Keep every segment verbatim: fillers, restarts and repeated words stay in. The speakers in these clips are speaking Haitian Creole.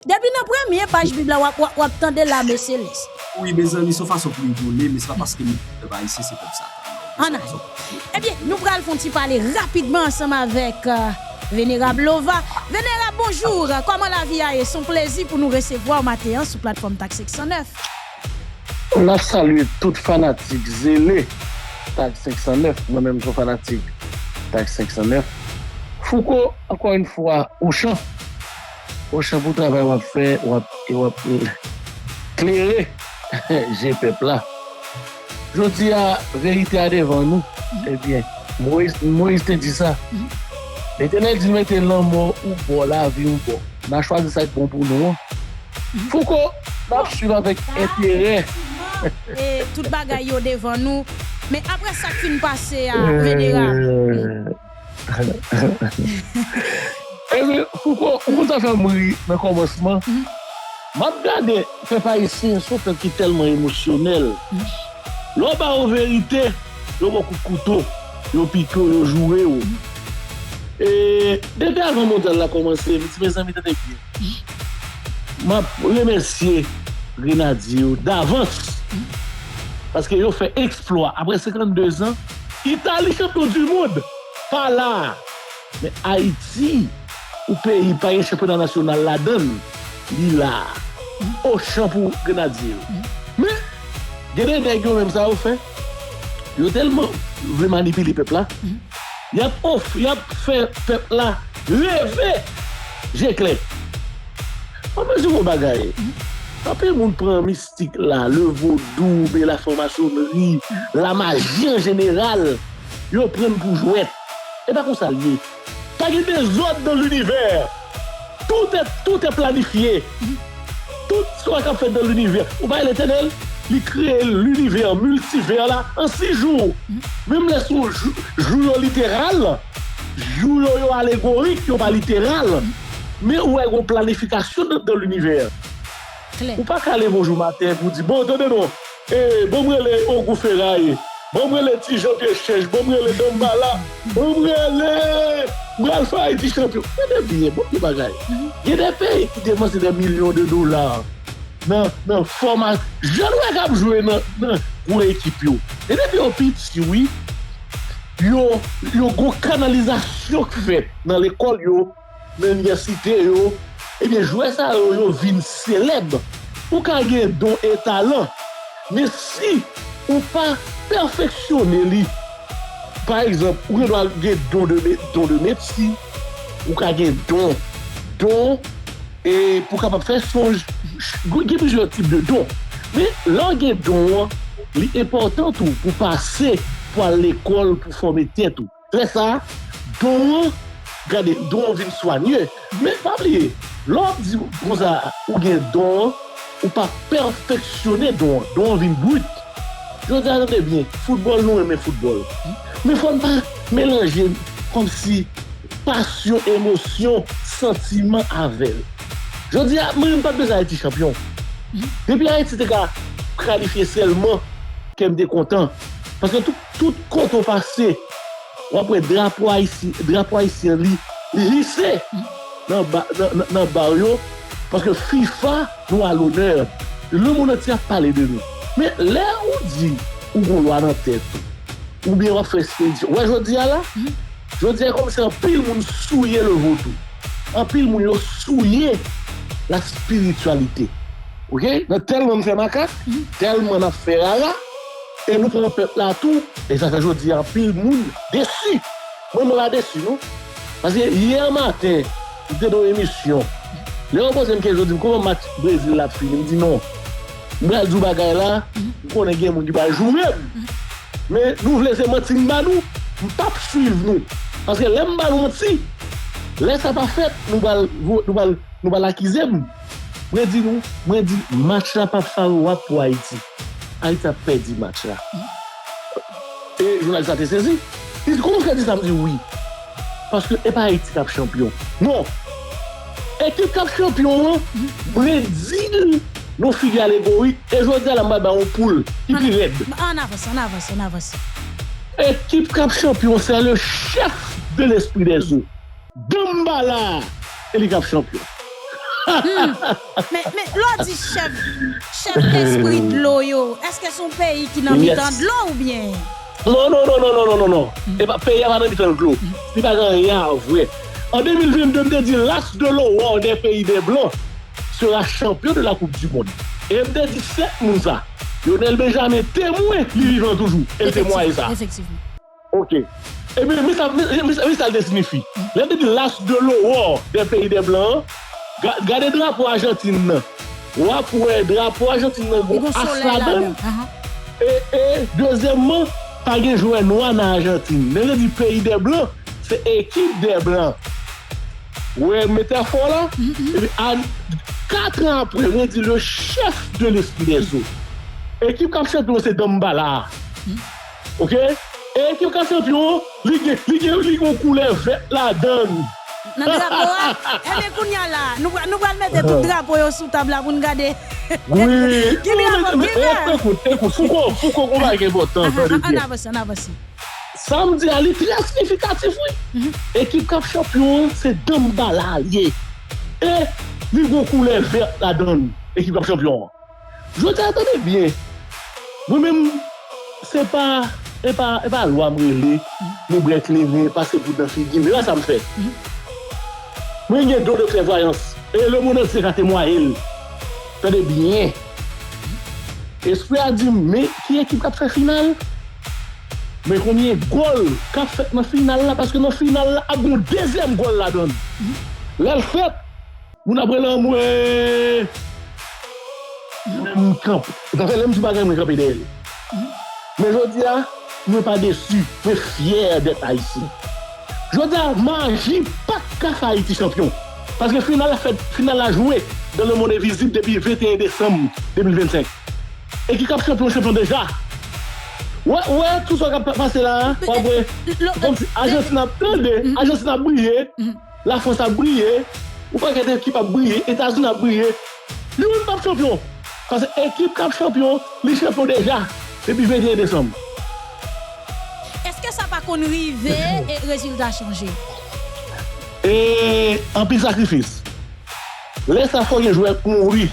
Depi nan premye paj Bib la, w ap, w ap, w ap tande lame selès. Wi, mezanmi, se yon fason pou rigole, men se pa paske nou pèp ayisyen se pèp Satan. Ann ale. Ebyen, nou pral fè yon ti pale rapidman ansanm avèk euh, Venerab Lova. Venerab, bonjou. Kòman lavi a ye? Se yon plezi pou nou resevwa w maten an sou platfòm Tak senk san nèf. N ap salye tout fanatik zele Tak senk san nèf. Mwen menm, m se yon fanatik Tak senk san nèf. Fouco, ankò yon fwa, Ochan. Ochan pou travay w ap fè, w ap, w ap klere je pèp la. Jodi a, verite a devan nou. Ebyen, Moyiz, Moyiz te di sa. Letènèl di l mete lanmò ou bò, lavi ou bò. N a chwazi sa k bon pou nou an. Fouco, n ap swiv avèk enterè. E tout bagay yo devan nou. Men apre sa k fin pase a, Venerab. Ebyen, Fouco, ou konn sa fè m ri nan kòmansman. M ap gade pèp ayisyen, se yon pèp ki tèlman emosyonèl. Lè w ba yo verite, yo ba w kout kouto, yo pike w, yo joure w. E depi avan mondyal la kòmanse, m di mezanmi, tande byen. M ap remèsye Grenadye yo davans. Paske yo fè eksplwa. Apre senkannde zan, Itali chanpyon di mond. Pa la. Men Ayiti, yon peyi pa gen chanpyona nasyonal ladan l, li la. Ochan pou Grenadye yo. Men, gen de nèg yo menm sa yo fè. Yo tèlman vle manipile pèp la. Y ap of, y ap fè pèp la reve je klè. An mezi yon bagay. Anpil moun pran mistik la, le vodou, oubyen laframasonri, lamaji an jeneral, yo pran l pou jwèt. E pa konsa l ye. Pa gen dezòd nan linivè. Tout est, tout est planifié. Tout sa k ap fèt nan linivè. Ou pa wè Letènèl, li kreye linivè, miltivè la, an sis jou. Menm lè se yon jou, jou yo literal, jou yo, yo alegorik, yo pa literal. Men ou wè gon planifikasyon nan, nan linivè. Ou pa ka leve yon jou maten pou di, bon, tande non, e, ban m rele Ogou Feray, ban m rele Ti Jan Pye Chèch, ban m rele Danmbala, ban m rele, m pral fè Ayiti chanpyon. Tande byen, bon, yon bagay. Gen de peyi ki depanse de milyon de dola nan, nan fòma, jèn wè k ap jwe nan, nan gwo ekip yo. E depi yo piti, wi, yo, yo gon kanalizasyon k fèt nan lekòl yo, nan inivèsite yo, ebyen, jwè sa yo, yo vin selèb. Ou ka gen don e talan, men si ou pa pèfeksyone li, pa egzanp, ou gen dwa gen don de, don de medsin, ou ka gen don, don, e pou kapab fè sonj, gen plizyè tip de don. Men, lè w gen don an, li enpòtan tou pou pase, pou al lekòl, pou fòme tèt ou. Lè sa, don an, gade, don an vin swanye. Men pa bliye, lè w ap di konsa ou gen don an, ou pa pèfeksyone don an. Don an vin brit. Jodi a, tande byen, foutbòl, nou renmen foutbòl. Men fò n pa melanje kòmsi pasyon, emosyon, santiman avè l. Jodi a, mwen menm m pa t bezwen Ayiti chanpyon. Depi Ayiti te ka kalifye sèlman, kè m te kontan. Paske tout, tout kote w pase, w ap wè drapo ayisyen, drapo ayisyen li, li hise nan ba, nan, nan, nan ba yo, paske fifa nou a lonè, lemonn antye ap pale de nou. Men lè ou di ou gon lwa nan tèt ou, oubyen w ap fè ekspedisyon, w wè jodi a la, jodi a kòmsi anpil moun souye le vodou, anpil moun yo souye la spirityalite. Oke? Nan tèlman n fè makak, tèlman n ap fè rara, e nou pran pèp la tou, e sa fè jodi a anpil moun desi. Mwen, mwen pa desi, non. Paske yè maten, m te nan yon emisyon. Lè yo poze m kesyon, di m, kòman match Brezil la ap fini? M di, non. M pral di w bagay la, m konnen gen moun ki pral joure m. Men, nou vle se manti m ba nou, m p ap swiv nou. Paske lè m ba nou manti, lè sa pa fèt, nou pral, nou pral, nou pral akize m. Mwen di nou, mwen di, match la p ap favorab pou Ayiti. Ayiti ap pèdi match la. E jounalis la te sezi. Li di, kòman w fè di sa? M di, wi. Paske e pa Ayiti k ap chanpyon. Non. Ekip k ap chanpyon an, Brezil, nan figi alegorik, e jodi a la m pral ba yon poul ki pi rèd. Ann avanse, ann avanse, ann avanse. Ekip k ap chanpyon, c'est le chef de l'esprit des eaux. Danmbala, e li k ap chanpyon. Men, men lè w di chèf, chèf espri dlo yo, èske se yon peyi ki nan mitan dlo oubyen? Non, non, non, non, non, non, non, non. E pa, peyi a pa nan mitan dlo. Li pa gen anyen a vre. An de mil venn de, m te di l'as de l'Aurore des pays des Blancs sera champion de la Coupe du Monde. E m te di sèt moun sa. Lionel Benjamin temwen li vivan toujou. E l temwaye sa. Efektivman. Ok. Ebyen, men sa, men sa l te siyifi. Lè m te di l'as de l'Aurore des pays des Blancs, gade drapo Ajantin nan. W ap wè drapo Ajantin nan gen yon as ladan l. E, e, dezyèmman, pa gen jwè nwa nan Ajantin. Lè m te di peyi dè blan, se ekip dè blan. Ou wè metafò la? Epi, kat an apre, mwen di le chef de l'esprit des eaux. Ekip k ap chanpyon se Danmbala a. Ok? E ekip k ap chanpyon, li gen, li gen, li gen yon koulè vèt ladan l. Nan drapo a? Ebyen, kounye a la, nou pral, nou pral mete tout drapo yo sou tab la pou n gade. Wi. Ki drapo, ki vè? Ekout, ekout, Fouco, Fouco, yon bagay ki enpòtan, tande byen. Ann avanse, ann avanse. Sa m di a, li trè siyifikatif, wi. Ekip k ap chanpyon an, se Danmbala l ye. E li gen yon koulè vèt ladan l, ekip k ap chanpyon an. Jodi a, tande byen. Mwen menm, se pa, e pa, e pa lwa m rele, mwen bwè kleren, pase poud nan figi m. E pa sa m fè. Mwen gen don de klèvwayans. E lemonn antye ka temwaye l. Tande byen. Espri a di m, men ki ekip k ap fè final? Men konbyen gòl k ap fèt nan final la? Paske nan final la, ap gen yon dezyèm gòl ladan l. Lè l fèt, moun ap rele anmwe. Mwen menm m kanpe. Sa fè lè m di bagay, mwen kanpe dèyè l. Men jodi a, mwen pa desi. Mwen fyè d'être haïtien. Jodi a, maji pa t ka fè Ayiti chanpyon. Paske final la fèt, final la jwe dans le monde invisible depi venteyen desanm de mil vennsenk. Ekip k ap chanpyon, chanpyon deja. Wè, wè, tout sa k ap pase la, w ap wè, kòmsi Ajantin ap tande, Ajantin ap briye, Lafrans ap briye, yon pakèt ekip ap briye, Etazini ap briye. Youn p ap chanpyon. Paske ekip k ap chanpyon, li chanpyon deja depi venteyen desanm. Èske sa pa konn rive e rezilta chanje? E anpil sakrifis. Lè sa fò gen jwè k mouri.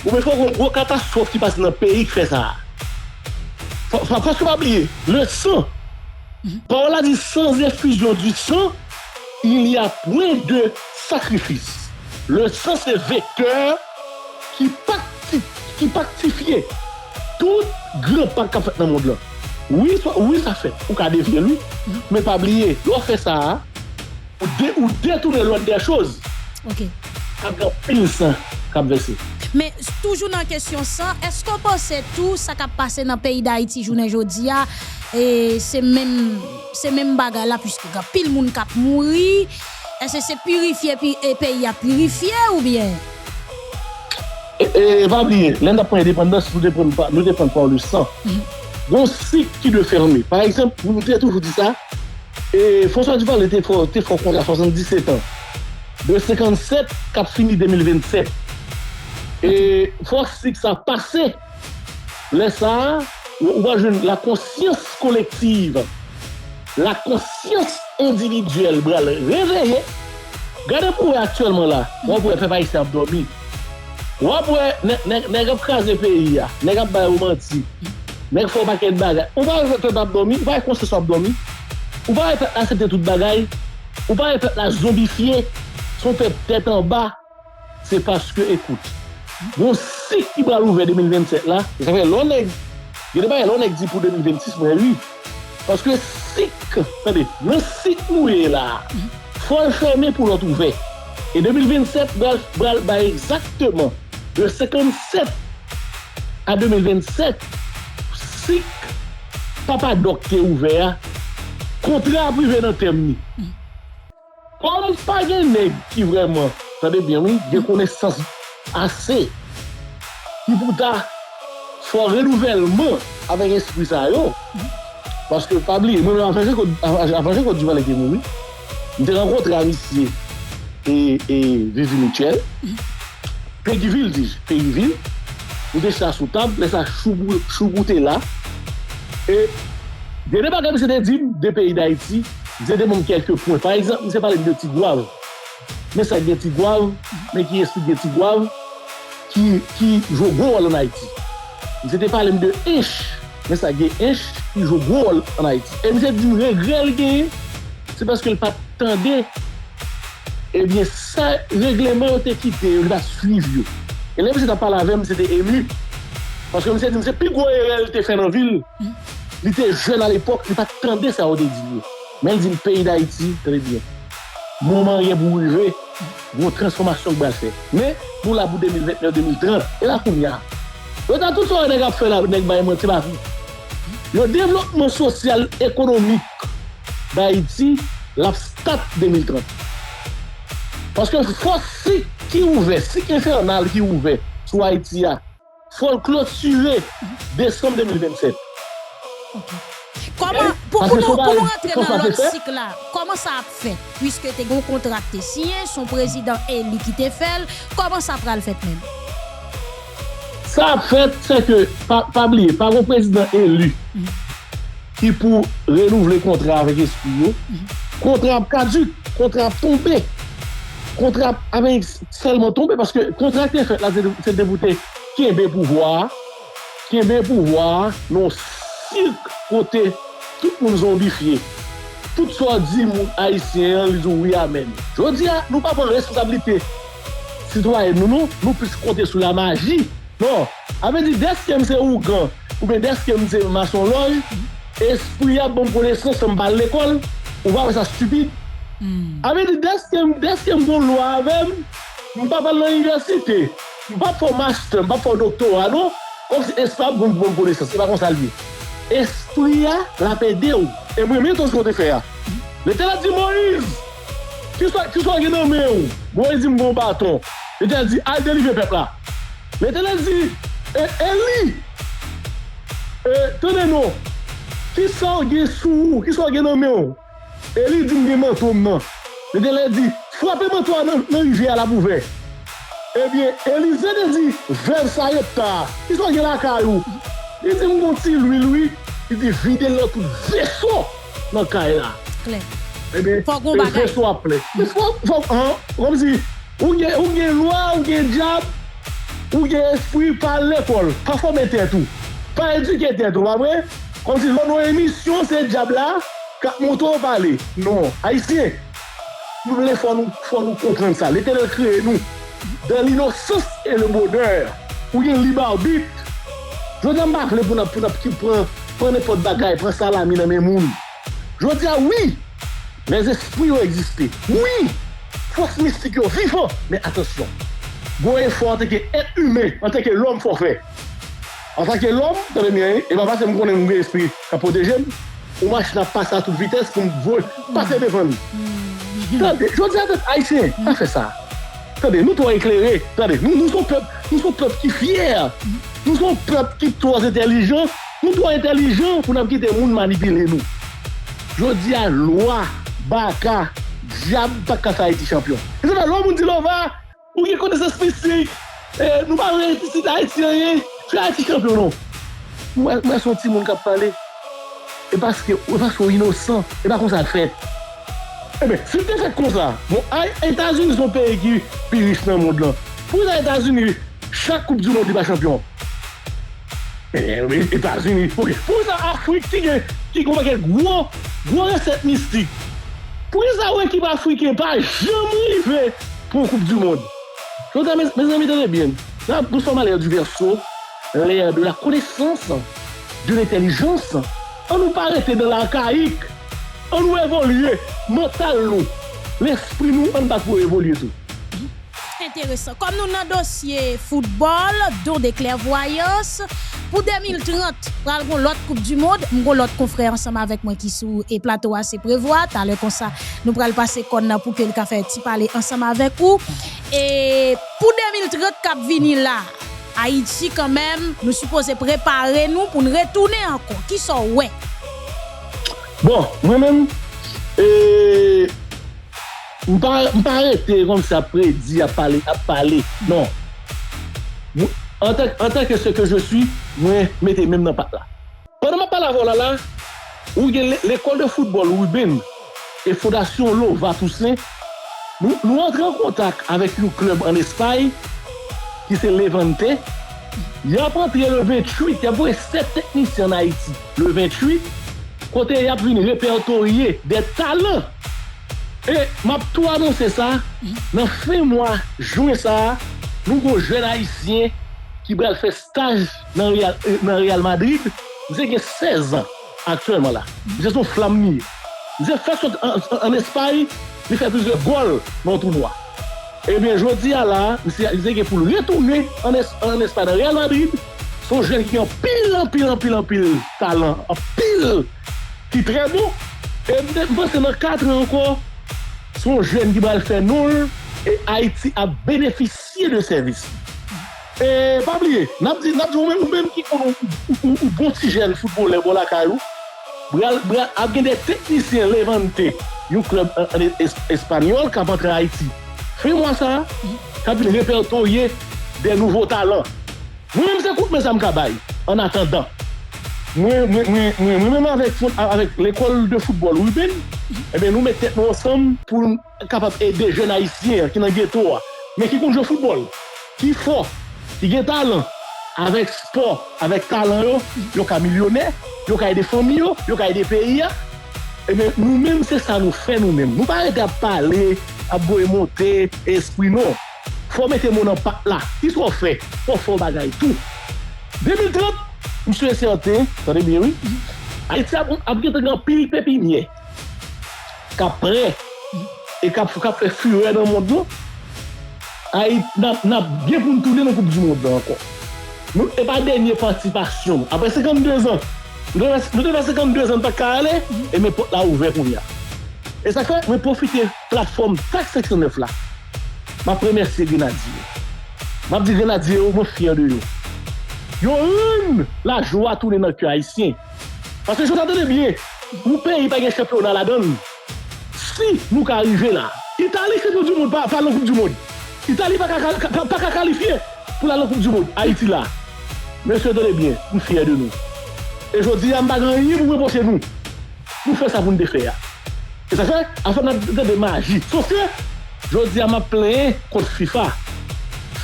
Oubyen fò gen yon gwo katastwòf ki pase nan peyi k fè sa. Fò, fò, paske pa bliye, le sang. Pawòl la di sans effusion du sang, il n'y a point de sacrifice. Le sang se vektè ki pakti, ki paktifye tout gran pa k ap fèt nan mond lan. Wi, sa, wi, sa fèt. Ou ka devye l, wi. Men pa bliye, lè w fè sa a, ou, de, ou detounen l'ordre des choses. Ok. K ap gen anpil san k ap vèse. Men toujou nan kesyon san, èske w panse tou sa k ap pase nan peyi Dayiti jounen jodi a, e se menm, se menm bagay la, piske gen anpil moun k ap mouri, èske se pirifye pi, e peyi a pirifye oubyen? E, e pa bliye, lè n t ap pran endepandans, nou te pran pa, nou te pran pa le san. Gon sik ki dwe fèmen. Pa egzanp, nou te toujou di sa, e François Duvalier te fè, te fè yon kontra swasanndiset an. De senkannsèt k ap fini de mil vennsèt. E fò sik sa pase. Lè sa a, ou, ou va jwenn la konsyans kolektiv. La konsyans endividyèl pral reveye. Gade pou wè aktyèlman la, w ap wè pèp ayisyen ap dòmi. W ap wè nèg, nèg, nèg ap kraze peyi a, nèg ap bay yo manti, nèg fè yon pakèt bagay. Ou pa wè pèp ap dòmi, ou pa wè konsyans ap dòmi. Ou pa wè pèp la aksepte tout bagay. Ou pa wè pèp la zonbifye, se yon pèp tèt anba. Se paske, ekout, gon sik ki pral ouvè de mil vennsèt la, sa fè lè w nèg, gen de bagay lè w nèg di pou de mil vennsis, mwen ri. Paske sik, tande, nan sik nou ye la, fò l fèmen pou lòt ouvè. E de mil vennsèt pral, pral bay egzakteman de senkannsèt a de mil vennsèt, sik Papa Dòk te ouvè a, kontra ap rive nan tèm li. Kòm pa gen nèg ki vrèman, tande byen wi, gen konesans ase, ki pou ta fè renouvèlman avèk espri sa yo. Paske pa bliye, mwen menm avan Jean Claude, avan, avan Jean Claude Duvalier te mouri, m te rankontre a misye e, e Vivi Mitchell. Peggyville, di, Peggyville. Nou te chita sou tab, lè sa Choubou, Choubou te la. E gen de bagay misye te di m de peyi Dayiti, misye te ban m kèlke pwen. Pa egzanp, misye pale m de Tigwav. men sa gen Ti Gwav, men ki espri gen Ti Gwav, ki, ki jwe gwo wòl ann Ayiti. Misye te pale m de Ench, men sa gen Ench ki jwe gwo wòl ann Ayiti. E misye di m regrè l genyen, se paske l pa t tande, ebyen, sa regleman yo te kite yo, li pa t swiv yo. E lè misye t ap pale avè m, misye te emu. Paske misye di m se pi gwo erè l te fè nan vi l. Li te jèn alepòk, li pa t tande sa yo te di l yo. Men l di m peyi Dayiti, tande byen. Moman an gen pou rive, gon transfòmasyon k pral fèt. Men, nou la pou de mil vennèf, de mil trant. E la kounye a. Yo ta tout sa nèg ap fè la, nèg bay manti pa vre. Yo devlopman sosyal, ekonomik Dayiti, l ap stat de mil trant. Paske fò sik ki ouvè, sik enfènal ki ouvè sou Ayiti a, fò l klotire desanm de mil vennsèt. Kòman, pou, pou nou, pou nou rantre nan lòt sik la, kòman sa ap fèt? Piske te gen yon kontra k te siyen, se yon prezidan eli ki te fè l, kòman sa pral fèt menm? Sa ap fèt, se ke, pa, pa bliye, pa gen prezidan eli ki pou renouvle kontra avèk espri yo. Kontra ap kadik, kontra ap tonbe. Kontra ap avèk sèlman tonbe, paske kontra ki te fèt la, se te pou te kenbe pouvwa a, kenbe pouvwa a nan yon sik kote tout moun zonbifye. Tout sa w di moun ayisyen an, li di w wi amèn. Jodi a, nou pa pran responsablite sitwayen nou, non, nou plis konte sou lamaji. Non, sa vle di dèske m se ougan, oubyen dèske m se masonlòj, espri a ban m konesans san m pa al lekòl, ou pa wè sa stipid? Sa vle di dèske m, dèske m gon lwa avè m, m p ap al nan inivèsite, m p ap fè yon mastè, m p ap fè yon doktora, non, kòmsi espri a ap ban m konesans, se pa konsa l ye. Espri a, l ap ede w. E m renmen entwodiksyon w te fè a. Letènèl di Moyiz, kisa, kisa w gen nan men w? Moyiz di m gen yon baton. Letènèl di al delivre pèp la. Letènèl di e, Eli, e, tande non, kisa w gen sou ou? Kisa w gen nan men w? Eli di m gen manto m nan. Letènèl di frape manto a nan, nan rivyè a l ap ouvè. Ebyen, Elize te di vèv Sarepta a, kisa w gen lakay ou? Li di m gon ti lwil wi. Li di vide l nan tout veso nan kay la. Klè. Ebyen, fòk gon bagay. Veso a plen. Fòk, fòk, an, kòmsi ou gen, ou gen lwa, ou gen dyab, ou gen espri, pa al lekòl, pa fòme tèt ou, pa edike tèt ou, pa vre? Kòmsi lè w nan yon emisyon, se dyab la k ap monte w pale. Non, ayisyen, nou vle fò nou, fò nou konprann sa. Letènèl kreye nou dans l'innocence et le bonheur. Ou gen lib abit. Jodi a m pa vle pou n ap, pou n ap ki pran, pran nenpòt bagay, pran salami nan men moun. Jodi a, wi, lèzespri yo egziste. Wi, fòs mistik yo vivan. Men atansyon, gon efò antanke èt imen, antanke lòm fò fè. Antanke lòm, tande byen, e pa paske m konnen m gen espri k ap pwoteje m, yon machin ap pase a tout vitès pou m voye pase devan li. Tande, jodi a, pèp ayisyen, pa fè sa. Tande, nou twò eklere. Tande, nou, nou se yon pèp, nou se yon pèp ki fyè. Nou se yon pèp ki twò entèlijan. Nou twò entèlijan pou n ap kite moun manipile nou. Jodi a, lwa, baka, dyab pa ka fè Ayiti chanpyon. E se fè lè yon moun di Lova, ou gen konesans mistik, e, nou pa vle isit Ayiti anyen, fè Ayiti chanpyon non. Mwen, mwen se yon timoun k ap pale. E paske, e paske w inosan, e pa konsa l fèt. Ebyen, si l te fèt konsa, bon, ay, Etazini se yon peyi ki pi rich nan mond lan. Poukisa Etazini, chak koup di mond, li pa chanpyon? Ebyen, Etazini, oke. Poukisa Afrik ki gen, ki gen yon pakèt gwo, gwo resèt mistik? Poukisa yon ekip afriken pa janm rive pou yon koup di mond? Jodi a, mezanmi, tande byen. Nous sommes à l'ère du Verseau, l'ère de la connaissance, de l'intelligence. An nou pa rete nan lakayik. An nou evolye. Mantal nou, lespri nou, ann bat pou evolye tou. Enteresan. Kòm nou nan dosye foutbòl, don de klèvwayans, pou de mil trant, pral gon lòt koup di mond, m gon lòt konfrè ansanm avèk mwen ki sou e plato a, se Prevwa. Talè konsa, nou pral pase kòn nan pou ke l ka fè ti pale ansanm avèk ou. E pou de mil trant k ap vini la, Ayiti kanmenm, nou sipoze prepare nou pou n retounen ankò. Kisa w wè? Bon, mwen menm, e, m pa, m pa rete kòmsi ap predi, ap pale, ap pale. Non. Mwen, antan, antan ke ce que je suis, mwen mete men m nan pat la. Pandan m ap pale avè w la la, ou gen le- lekòl de foutbòl Ruben e Fondasyon Lova Toussaint Nou, nou antre an kontak avèk yon klèb ann Espay, ki se Levante. Y ap antre le venntuit, y ap voye sèt teknisyen ann Ayiti. Le venntuit, kote y ap vin repètoye de talan. E m ap tou anonse sa, nan fen mwa jen sa a, nou gon jèn ayisyen ki pral fè staj nan Real, nan Real Madrid. Misye gen sèz an aktyèlman la. Misye se yon flanm li ye. Misye fèk sot an, an, ann Espay, li fè plizyè gòl nan yon tounwa. Ebyen, jodi a la, misye, misye gen pou l retounen ann Es-, ann Espay nan Real Madrid. Se yon jèn ki gen anpil, anpil, anpil, anpil talan, anpil ki trè bon. E m te, m panse nan kat an ankò, se yon jèn ki pral fè non l, e Ayiti ap benefisye de sèvis li. E pa bliye, n ap di, n ap di ou menm, ou menm ki konn ou, ou, ou, ou bon ti jèn foutbolè bò lakay ou, pral, pral, ap gen de teknisyen Levante, yon klèb an, an es-, espanyòl k ap antre Ayiti fen mwa sa a, k ap vin repètoye de nouvo talan. Mwen menm se kout men sa m ka bay, annatandan. Mwen, mwen, mwen, mwen, mwen menm avèk, avèk lekòl de foutbòl Ruben, ebyen, nou met tèt nou ansanm pou n kapab ede jèn ayisyen an ki nan geto a, men ki konn jwe foutbòl, ki fò, ki gen talan, avèk spò, avèk talan yo, yo ka milyonè, yo ka ede fanmi yo, yo ka ede peyi a. Ebyen, nou menm, se sa nou fè nou menm. Nou pa rete ap pale, ap voye monte, espri non. Fò w mete mo nan pat la. Kisa w fè? Fò w fè yon bagay tou. De mil trant, m si e sèten, tande byen wi, Ayiti ap, ap gentan gen anpil pepinyè k ap prè e k ap, k ap fè furè nan mond lan. Ayiti, n ap, n ap gen pou n tounen nan Koup di Mond lan ankò. Nou, e pa dènye patisipasyon nou. Apre senkanndezan, nou te fè, nou te fè senkanndezan n pa t ka ale, e men pòt la ouvè kounye a. E sa k fè, mwen pwofite platfòm Tak senk san nèf la. M ap remèsye Grenadye yo. M ap di Grenadye yo, mwen fyè de yo. Yo rann lajwa tounen nan kè ayisyen. Paske jodi a, tande byen, yon peyi pa gen chanpyona ladan l. Si nou ka rive la, Itali chanpyon di mond pa, pa nan Koup di Mond. Itali pa ka, ka, pa, pa ka kalifye pou l al nan Koup di Mond. Ayiti la. Mesye, tande byen, m fyè de nou. E jodi a, m pa gen anyen pou m repwoche nou. Nou fè sa pou n te fè a. E sa fè, afè n ap tande maji. Sof ke, jodi a, m ap plenyen kont fifa.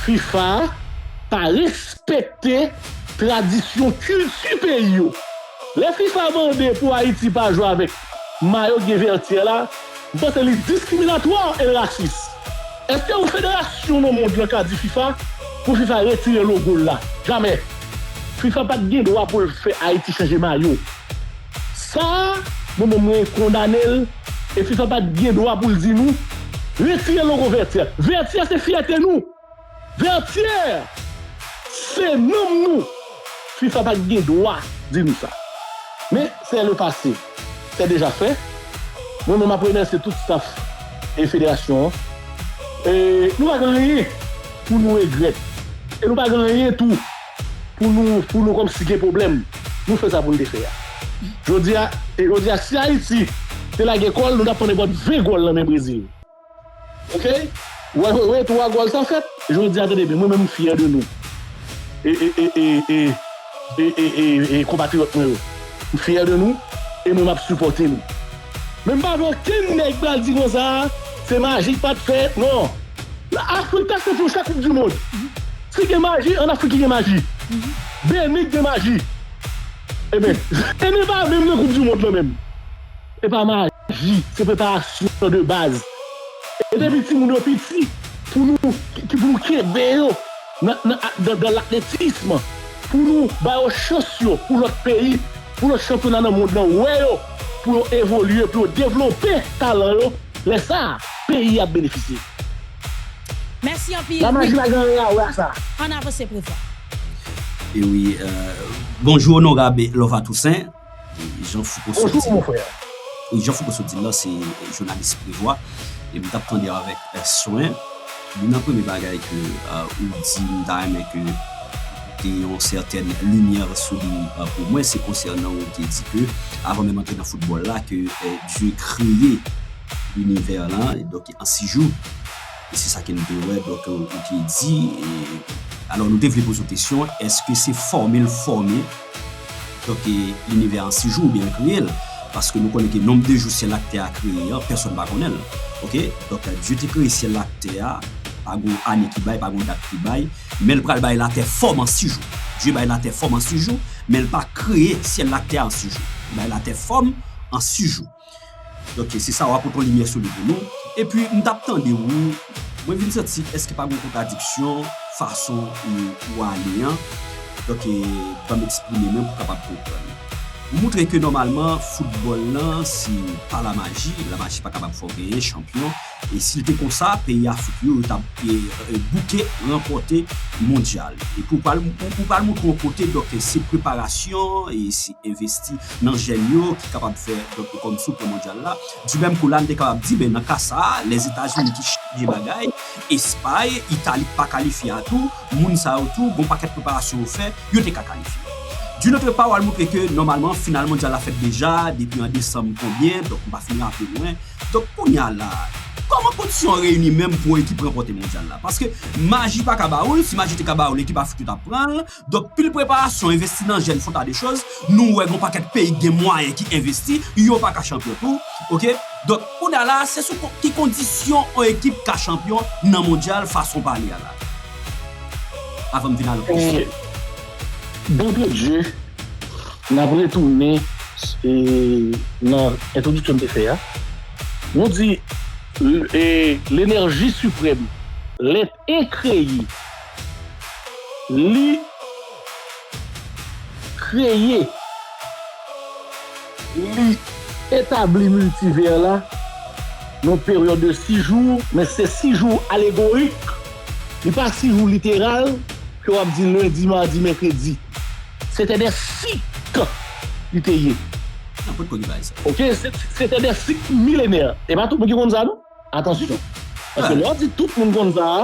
Fifa pa respekte tradisyon, kilti peyi yo. Lè fifa mande pou Ayiti pa jwe avèk mayo ki gen Vètyè la, m panse li diskriminatwa e l rasis. Èske yon federasyon nan mond lan ka di fifa pou fifa retire logo l la? Jamè. Fifa pa t gen dwa pou l fè Ayiti chanje mayo. Sa a, mwen menm mwen kondane l, e fifa pa t gen dwa pou l di nou, retire logo Vètyè. Vètyè se fyète nou. Vètyè se nanm nou. Fifa pa t gen dwa di nou sa. Men, c'est le passé. C'est déjà fait. Mwen menm, m ap remèsye tout staff e federasyon an. E nou pa gen anyen pou nou regrèt. E nou pa gen anyen tou pou nou, pou nou kòmsi gen pwoblèm. Nou fè sa pou n te fè a. Jodi a, e jodi a, si Ayiti te lage kò l, nou t ap pran nenpòt ven gòl nan men Brezil. Oke? Wè, wè, wè, twa gòl sa fèt. Jodi a, tande byen, mwen menm, m fyè de nou. E, e, e, e, e, e, e, e, e, konpatriyòt mwen yo. M fyè de nou. E mwen, m ap sipòte nou. Men m pa vle okenn nèg pral di konsa, se maji k pa t fèt, non. Afrik ta se pou chak Koup di Mond. Si gen maji, ann Afrik ki gen maji. Benin gen maji. Ebyen, e nou pa menm nan Koup di Mond lan menm. E pa maji, se preparasyon de baz. E depi timoun yo piti, pou nou, ki, pou nou kenbe yo nan, nan, nan, nan latletism, pou nou ba yo chans yo, pou lòt peyi, pou lòt chanpyona nan mond lan wè yo, pou yo evolye, pou yo devlope talan yo, lè sa a, peyi a ap benefisye. Mèsi anpil. Lamaji pa gen anyen a wè a sa. Ann avanse, Prevwa. E wi, bonjou onorab Lova Toussaint. Jan Fouco sot di l, wi, Jan Fouco sot di l la, se jounalis Prevwa. E m t ap tande avèk swen. Youn nan premye bagay ke ou di, m ta renmen ke te yon sètèn limyè sou li pou mwen, se konsènan ou te di ke avan menm antre nan foutbòl la, ke Dye kreye linivè lan, donk an sis jou. E se sa ke nou te wè, donk ou te di. Alò nou te vle poze w kesyon, èske se fòme l fòme, donk, linivè an sis jou oubyen l kreye l? Paske nou konnen ke nonb de jou syèl ak tè a kreye an, pèsonn pa konnen l. Oke? Donk, Dye te kreye syèl la ak tè a, pa gon ane ki bay, pa gon dat ki bay, men l pral bay latè fòm an sis jou. Dye bay latè fòm an sis jou, men l pa kreye syèl la ak tè a an sis jou. Li bay latè fòm an sis jou. Donk, se sa, w ap pote yon limyè sou li pou nou. Epi, m t ap tande w, mwen vin santi, èske pa gon kontradiksyon fason ou, ou ale an? Donk, ban m eksprime mwen pou w kapab konprann. Ou montre ke nòmalman, foutbòl lan, se pa lamaji, lamaji pa kapab fè w genyen chanpyon. E si l te konsa, peyi Afrik yo, yo t ap, e, e, bouke ranpòte mondyal. Epi ou pral, ou, ou pral montre yon kote, donk, se preparasyon, e se envesti nan jèn yo ki kapab fè, donk, kòm sou plan mondyal la. Di menm kou la, n te kapab di, ben, nan ka sa a, Lèzetazini ki chanje bagay, Espay, Itali k pa kalifye a tou, moun sa yo tou, gon pakèt preparasyon yo fè, yo te ka kalifye. D'une autre part, w al montre ke, nòmalman, final mondyal la fèt deja, depi an desanm konbyen, donk, m pa fin raple mwen. Donk, kounye a la, kòman kondisyon an reyini menm pou yon ekip ranpòte mondyal la? Paske maji pa ka ba ou l, si maji te ka ba ou l, ekip Afrik yo t ap pran l. Donk, pil preparasyon, envesti nan jèn, fon ta de choz. Nou wè gon pakèt peyi ki gen mwayen ki envesti, yo pa ka chanpyon tou. Oke? Donk, kounye a la, se sou ko-, ki kondisyon yon ekip ka chanpyon nan mondyal fason pale a la? Avan m vin al kesyon. D'entrée de jeu, n ap retounen e, nan entwodiksyon m te fè a. Nou di, e, l'énergie suprême, l'être incréé, li kreye, li etabli miltivè la nan yon peryòd de sis jou, men se sis jou alegorik. Li pa sis jou literal, ke w ap di lendi, madi, mèkredi. Se te de sik li te ye. Oke, se te de sik milenè. E pa tout moun ki konn sa, non? Atansyon. Paske lè w di tout moun konn sa a,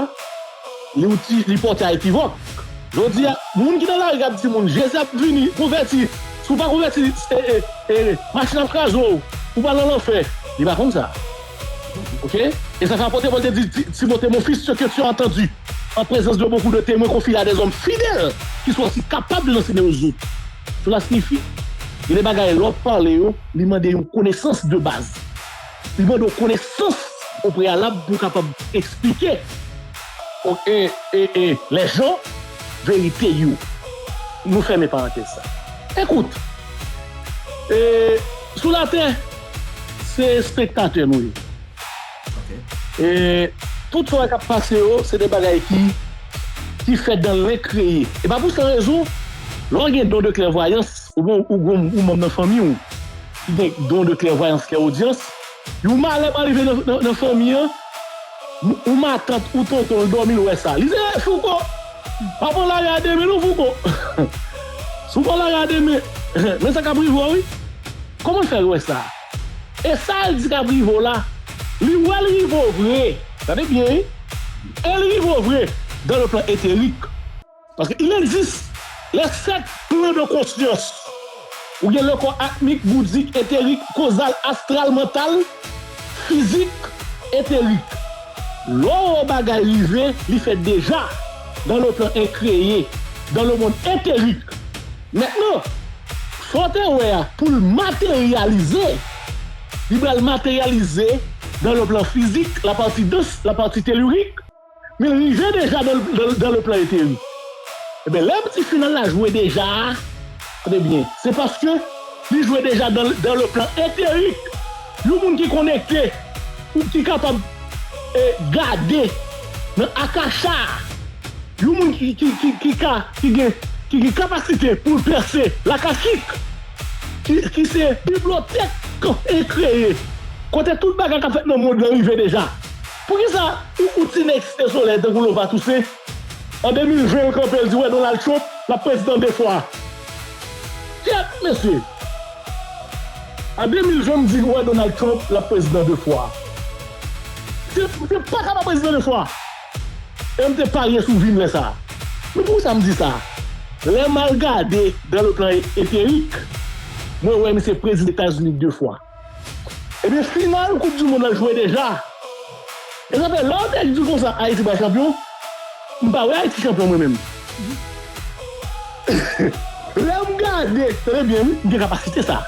li, li pòte a ekivòk. Jodi a, moun ki nan lari k ap di moun, Jezi ap vini, konvèti. Si w pa konvèti, e, e, e, machin ap kraze w, ou pral nan lanfè. Li pa konn sa. Oke? E sa fè apot Pòl te di, Ti-, Timote, mon fils, ce que tu as entendu en présence de beaucoup de témoins, confie-le à des hommes fidèles qui sont aussi capables de l'enseigner aux autres. Cela signifie, gen de bagay lè w ap pale yo, li mande yon konesans de baz. Li mande yon konesans o preyalab pou w kapab eksplike e, e, e, lèjan verite yo. Nou fèmen parantèz sa. Ekout, e, sou latè, se espektatè nou ye. E tout sa w wè k ap pase yo, se de bagay ki, ki fèt dan lenkreye. E pa pou sa rezon, lè w gen don de klèvwayans, oubyen ou, ou, ou manm nan fanmi w ki gen don de klèvwayans, klèodyans, yon malè pa rive nan, nan, nan fanmi an, yon matant ou tonton l dòmi l wè sa. Li di, "Ey, Fouco, pa pran lari a demen non, Fouco. Si w pran lari a demen, men sa k ap rive w wi." Kòman l fè wè sa? E sa l di k ap rive w la, li wè l rive w vre. Tande byen, wi. E l rive w vre dans le plan éthérique. Parce que il existe les sept plans de conscience. Ou gen le corps atmique, bouddhique, éthérique, causal, astral, mental, physique, éthérique. Lè w wè bagay rive, li fèt deja dans le plan incréé, dans le monde éthérique. Maintenant, sa w te wè a, pou l materyalize, li pral materyalize dans le plan physique, la partie dense, la partie tellurique, men l rive deja dans, dans, dans le plan éthérique. Ebyen, lè m di final la jwe deja a, tande byen, se paske li jwe deja dans, dans le plan éthérique. Yon moun ki konekte, ou ki kapab, e, gade nan akasha a, yon moun ki, ki, ki, ki ka, ki gen, ki gen kapasite pou l pèse lakachik, ki, ki se bibliyotèk e kreye, kote tout bagay k ap fèt nan mond lan rive deja. Poukisa ou, ou tine eksite solèy tankou Lova Toussaint? An de mil ven, l kanpe, l di wè Donald Trump, l ap prezidan de fwa. Kyèt, mesye! An de mil ven, m di wè Donald Trump, l ap prezidan de fwa. Se, se pa ka pa prezidan de fwa. E m te parye sou vi m lè sa a. Men poukisa m di sa? Lè m al gade dans le plan éthérique, mwen wè misye prezidan Etazini de fwa. Ebyen, final Koup di Mond lan jwe deja. E sa fè, lè w te di konsa Ayiti pral chanpyon, m pa wè Ayiti chanpyon mwen menm. Lè m gade, tande byen wi, m gen kapasite sa.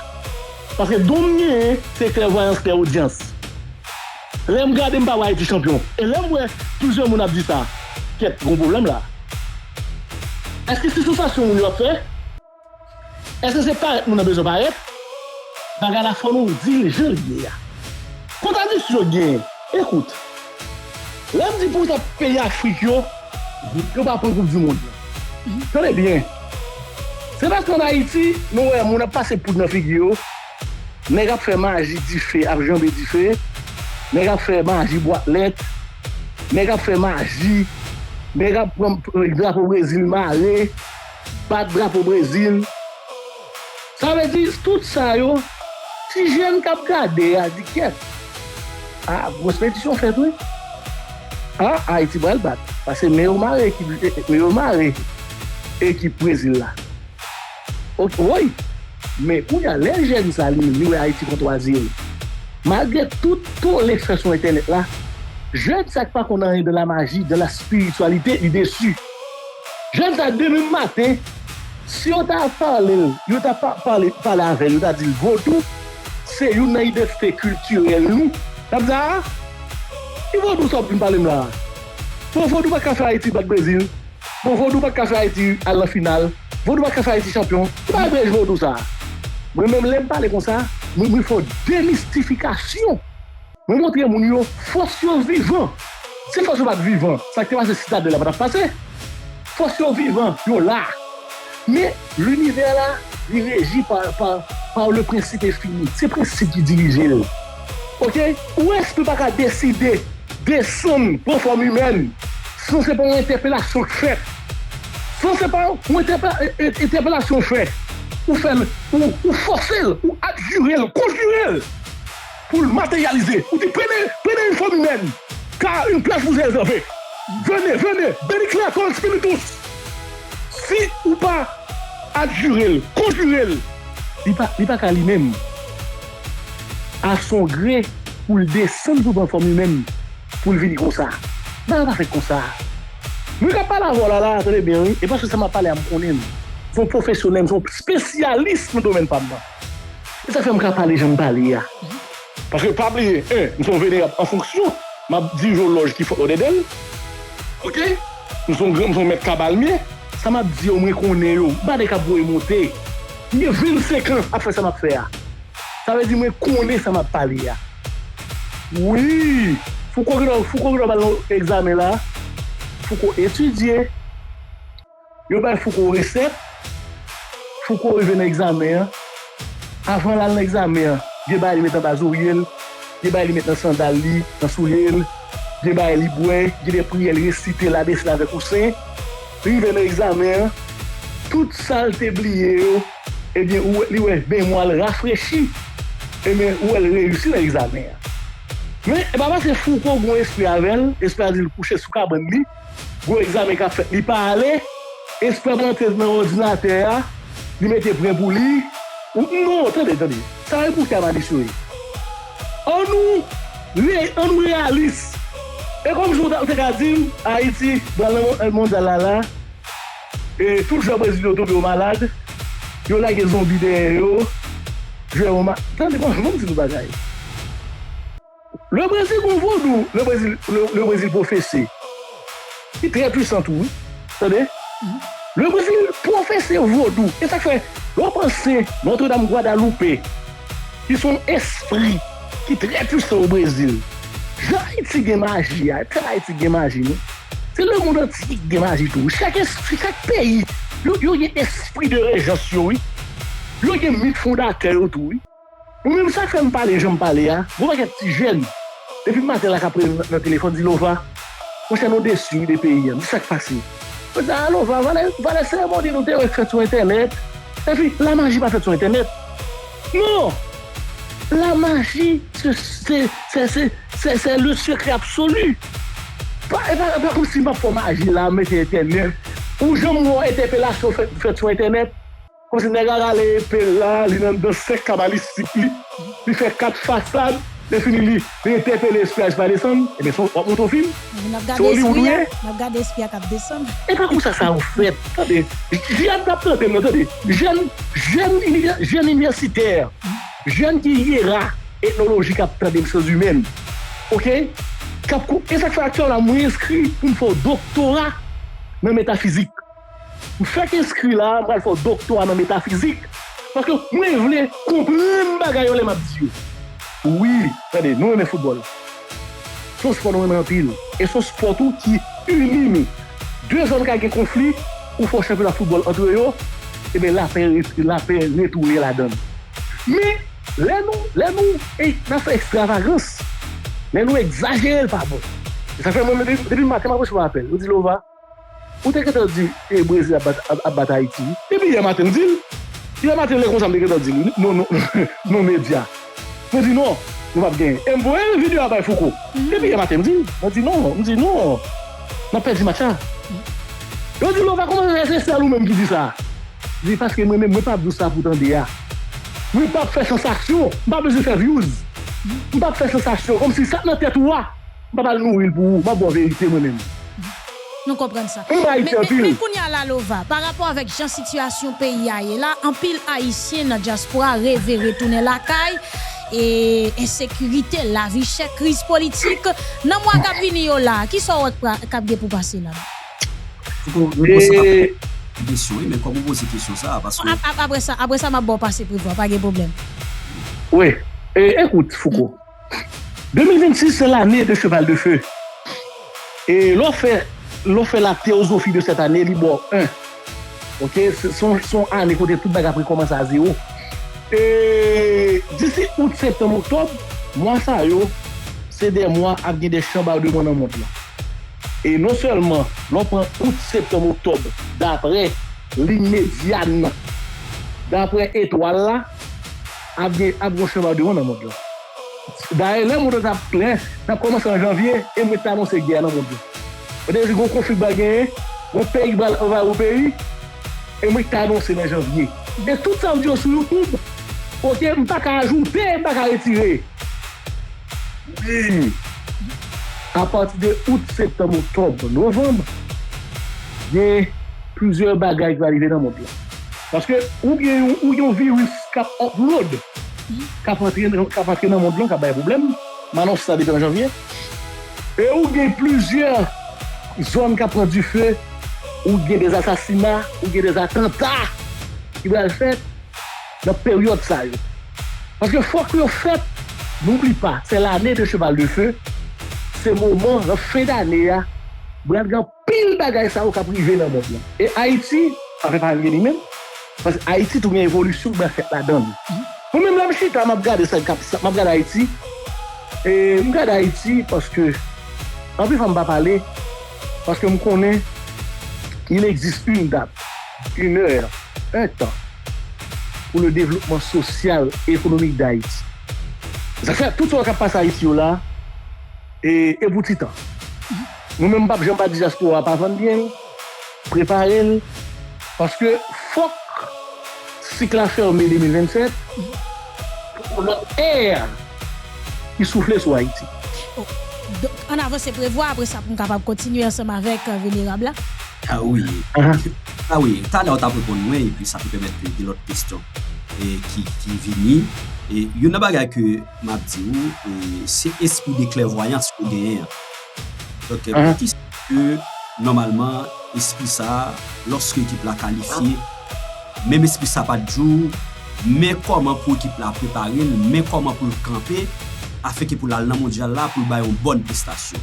Paske don m genyen, se klèvwayans, klèodyans. Lè m gade, m pa wè Ayiti chanpyon. E lè m wè plizyè moun ap di sa, kèt, gon pwoblèm la. Èske se sansasyon moun yo ap fè? Èske se parèt moun nan bezwen parèt? Bagay la, fò nou di l jan l ye a. Kontradiksyon k genyen. Ekout, lè m di pou sa peyi Afrik yo, yo pa pran koup di mond lan. Tande byen. Se paske ann Ayiti, nou wè moun ap pase poud nan figi yo, nèg ap fè maji dife, ap janbe dife, nèg ap fè maji bwat lèt, nèg ap fè maji, nèg ap pran drapo Brezil mare, bat drapo Brezil. Sa vle di, tout sa yo, ti jèn k ap gade a di kèt. A, gwòs petisyon fèt, wi. A, Ayiti pral bat. Paske men yo mare ekip, men yo mare ekip Brezil la. Ok, woy. Men kounye a, lè jèn sa li menm, li wè Ayiti pran twa zewo. Malgre tout tole fè sou entènèt la, jèn sa k pa konn anyen de la maji, de la spirityalite, li desi. Jèn sa demen maten, si yo ta pale l, yo ta pa- pale, pale avè l, yo ta di l vodou se youn nan idantite kiltirèl nou. T ap di a, ki vodou sa w ap vin pale m la a? Bon, vodou pa t ka fè Ayiti bat Brezil. Bon, vodou pa t ka fè Ayiti al nan final. Vodou pa t ka fè Ayiti chanpyon. Ki bagay prèj vodou sa a? Mwen menm, lè m pale konsa, mwen, mwen fè yon demistifikasyon. Mwen montre moun yo, fòs yo vivan. Si fòs yo pa t vivan, sa k te pase Sitadèl la pa t ap pase. Fòs yo vivan, yo la. Men, linivè la, li reji pa, pa, pa le prensip enfini. Se prensip ki dirije l. Ok? Ou espri pa ka deside desann, pran fòm imèn, san se pa yon entèpelasyon k fèt. San se pa yon entèpe- e- e- entèpelasyon k fèt. Ou fè l, ou, ou fòse l, ou adjire l, konjire l pou l materyalize. Ou di, prenez, prenez une forme humaine, car une place vous est réservée. Venez, venez, benedicat spiritus. Si ou pa adjire l, konjire l, li pa, li pa ka li menm. A son gre pou l desann pou l pran fòm imèn, pou l vini konsa. Bagay pa fèt konsa. Mwen k ap pale avè w la, la, tande byen, wi. E paske sa m ap pale a, m konnen l. Se yon pwofesyonèl, se yon espesyalis nan domèn pa m nan. E sa fè m ka pale jan m pale a. Paske pa bliye, en, m se yon venerab an fonksyon, m ap dirije yon lòj ki fòt Lòdèdèl. Ok? M se yon gran, m se yon mèt kabal m ye. Sa m ap di yo, mwen konnen yo. M pa de k ap voye monte. M gen vennsenk an ap fè sa m ap fè a. Sa vle di mwen konnen sa m ap pale a. Wi! Fouco gentan, Fouco gentan pral nan egzamen la. Fouco etidye. Yo bay Fouco resèt. Fouco rive nan egzamen an. Avan l al nan egzamen an, gen bagay li met anba zorye l, gen bagay li met nan sandal li, nan soulye l, gen bagay li bwè, gen de priyè li resite la, desen avèk kousen. Rive nan egzamen an, tout sa l te bliye yo, ebyen, ou wè, li wè memwa l rafrechi. Ebyen, ou wè l reyisi nan egzamen an. Men, e pa paske Fouco gon espri avè l, espri a di l kouche sou kabann li, gon egzamen k ap fèt, li pa ale, espri a pral antre nan òdinatè a, li mete pwen pou li. Ou, non, tande, tande. Sa e pou kè Malis yo ye. Annou, re, annou reyalis. E kòmsi ou ta- ou te ka di m, Ayiti, pral nan mon- mondyal la, la, e tout jwè Brezil yo tonbe yo malad, yo lage zonbi dèyè yo, jwè yo ma- tande, bon, bon, m di nou bagay. Le Brezil gon vodou, le Brezil, le, le Brezil pwofese. Li trè pwisan tou, wi. Tande? Le Brezil pwofese vodou. E sa k fè, lè w panse Notre Dame Guadalupe, ki se yon espri ki trè pwisan o Brezil. Jan Ayiti gen maji a, e pa sèl Ayiti ki gen maji, non. Se lemonn antye ki gen maji tou. Chak espri, chak peyi, yo, yo gen espri de rejans yo, wi. Yo gen mit fondatè yo tou, wi. Mwen menm, sa k fè m pale jan m pale a, gon pakèt ti jèn, depi maten la k ap rele m nan, nan telefòn, di, Lova, monchè, nou desi, wi, de peyi a. M di, sa k pase? Mwen di, a, Lova, valè, valè seremoni nou te wè k fèt sou entènèt. Epi, lamaji pa fèt sou entènèt. Non! Lamaji, se, se, se, se, se, se le secret absolu. Pa, e pa, e pa kòmsi m ap fè maji la, mete entènèt. Ou janm wè yon entèpelasyon fèt, fèt sou entènèt? Kòmsi nèg la rale epe l la, li nan dans sèk kabalistik li, li fè kat fasad, lè fini li, li entèpele espri a pa desann, ebyen, se w ap monte yon fim? Ebyen, n ap gade espri a, n ap gade espri a k ap desann. E pa konsa sa yo fèt, tande. Jiyad t ap tande m nan, tande. Jèn, jèn inivè-, jèn inivèsitè. Jèn ki yera etnoloji k ap tande m, syans imèn, oke? K ap kou-, e sa k fè aktyèl la, mwen enskri pou m fè yon doktora nan metafizik. M fèk enskri la, m pral fè yon doktora nan metafizik. Paske mwen vle konprann bagay yo lè m ap di yo. Wi, tande, nou renmen foutbòl. Se yon spò nou renmen anpil. E se yon spò tou ki ini nou. De zòn ka gen konfli, ou fè yon chanpyona foutbòl antre yo, ebyen lapè, lapè retounen ladan l. Men, lè nou, lè nou, e, n ap fè ekstravagans, lè nou egzajere l pa bon. E sa fè mwen, depi, depi maten, m ap resevwa apèl. Yo di, Lova, ou te gentan di, e, Brezil ap bat, ap, ap bat Ayiti. Depi yè maten, m di l. Yè maten, lè konsa, m te gentan di l, non, non, non, medya. Mwen di, non, nou p ap genyen. E m voye videyo a bay Fouco. Depi yè maten, m di l. Mwen di, non, m di, non, n ap pèdi match la. Yo di, Lova, kòman se sèl ou menm ki di sa? Li di, paske mwen menm, mwen p ap di w sa pou tande a. Mwen p ap fè sansasyon, m pa bezwen fè views. M p ap fè sansasyon, kòmsi sa k nan tèt ou a, m p ap al nouri l pou ou, m ap ba w verite mwen menm. Nou konprann sa. Men, men, men kounye a la, Lova, pa rapò avèk jan sitiyasyon peyi a ye la, anpil Ayisyen nan dyaspora reve retounen lakay, e ensekirite, lavi chè, kriz politik. Nan mwa k ap vini yo la, kisa w wè k ap gen pou pase la? Fouco, nou poze ap kesyon wi, men kòm ou poze kesyon sa a, paske. Ap, ap, apre sa, apre sa, m ap ba w pase Prevwa, pa gen pwoblèm. Wi, e, ekout, Fouco. De mil vennsis, se lane de cheval de feu. E lè w fè, lè w fè la théosophie de cette année, li ba w en. Oke, se, se yon, se yon ane kote tout bagay ap rekòmanse a zewo. E disi out, septanm, oktòb, mwa sa yo, se de mwa ap gen de chanbadman nan mond lan. E non sèlman, lè w pran out, septanm, oktòb, daprè liy medyan nan, daprè etwal la, ap gen, ap gen yon chanbadman nan mond lan. Dayè, lè mond lan t ap klè, t ap kòmanse an janvye, e mwen t anonse gè nan mond lan. Mwen te di, gon konfli k pral genyen, gon peyi k pral anvayi yon peyi, e mwen k te anonse nan janvye. E tout sa m di yo sou YouTube, oke, m pa ka ajoute, m pa ka retire. Men, apati de out, septanm, oktòb, novanm, gen plizyè bagay ki va rive nan mond lan. Paske ou gen yon, ou gen yon viris k ap upload, k ap antre, k ap antre nan mond lan, k ap bay pwoblèm. M anonse sa depi an janvye. E ou gen plizyè zòn k ap pran dife, ou gen de zasasina, ou gen de atanta ki pral fèt nan peryòd sa yo. Paske fòk yo fèt, n'oublie pas, c'est l'année de cheval de feu, se moman, nan fen dane a, pral gen anpil bagay sa yo k ap rive nan mond lan. E Ayiti, pa fè parèt li menm, paske Ayiti tou gen evolisyon k pral fèt ladan l. Mwen menm lè m chita, m ap gade sa k ap, sa, m ap gade Ayiti, e m gade Ayiti paske, anpil fwa m pa pale, paske m konnen il existe une date, une heure, un temps pour le développement social et économique d'Haïti. Sa fè tout sa k ap pase Ayiti yo la, e, e pou ti tan. Nou menm, m p ap janm pa di dyaspora pa vann byen l, prepare l, paske fòk sik la fèmen de mil vennsèt pou lòt è ki soufle sou Ayiti. Donk, ann avanse Prevwa, apre sa pou m kapab kontinye ansanm avèk, euh, Venerab la. Ah wi. Ah wi, talè w t ap reponn mwen, epi sa te pèmèt ke gen lòt kesyon, e, ki, ki vini. E youn nan bagay ke m ap di w, e, se espri de klèvwayans ke w genyen an. Donk, poukisa ke, nòmalman, espri sa a, lòske ekip la kalifye, menm espri sa a pa t di w, men kòman pou ekip la prepare l, men kòman pou l kanpe, afenke pou l al nan mondyal la, pou l bay yon bòn prestasyon.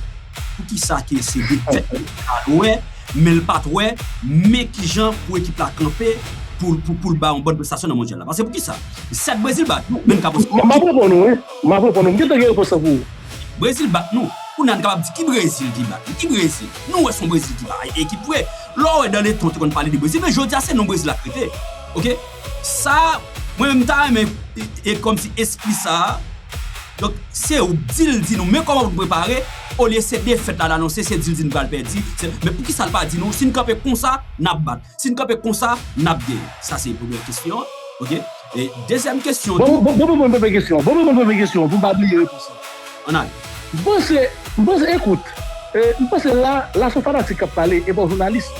Poukisa ke se defèt li t al wè, men l pa t wè, men kijan pou ekip la kanpe pou, pou, pou l bay yon bòn prestasyon nan mondyal la? Paske poukisa? Sèt Brezil bat nou, men n ka panse. M ap reponn ou, wi. M ap reponn ou. M gentan gen repons lan pou ou. Brezil bat nou. Kounye a n kapab di ki Brezil ki bat nou? Ki Brezil? Nou wè se yon Brezil ki pa ekip vre. Lè w wè dans le temps, te konn pale de Brezil, men jodi a se non Brezil la k rete. Oke? Sa, mwen menm m ta renmen, e, e kòmsi espri sa a. Donk, se w di l di nou, men kòman pou n prepare, olye se defèt la l anonse, se di l di nou pral pèdi. Se, men poukisa l pa di nou, si n kanpe konsa, n ap bat. Si n kanpe konsa, n ap genyen. Sa se premyè kesyon an. Oke? E dezyèm kesyon tou. Bon, bon, bon, bon, bon, premye kesyon. Bon, bon, bon, premye kesyon. Pou m pa bliye repons lan. Ann ale. M panse, m panse, ekout, e, m panse la, la se yon fanatik k ap pale, e pa yon jounalis.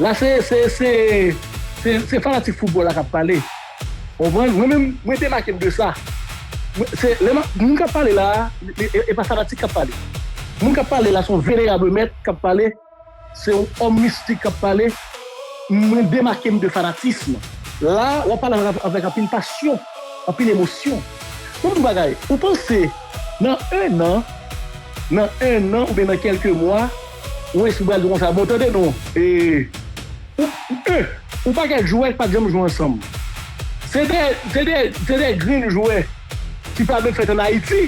La se, se, se, se, se fanatik foutbòl la k ap pale. Konprann? Mwen menm, mwen demake m de sa. Mwen, se, lè m ap, moun k ap pale la a, e, e, e pa fanatik k ap pale. Moun k ap pale la, se yon venerab mèt k ap pale, se yon òm mistik k ap pale. Mwen demake m de fanatism. La, w ap pale avèk, avèk anpil pasyon, anpil emosyon. Mwen di w bagay, ou panse, nan en an, nan en an oubyen nan kèlke mwa, yon espri pral di konsa, bon, tande non, e, ou, e, ou pakèt jwè k pa t janm jwe ansanm. Se de, se de, se de grenn jwè ki pa menm fèt ann Ayiti,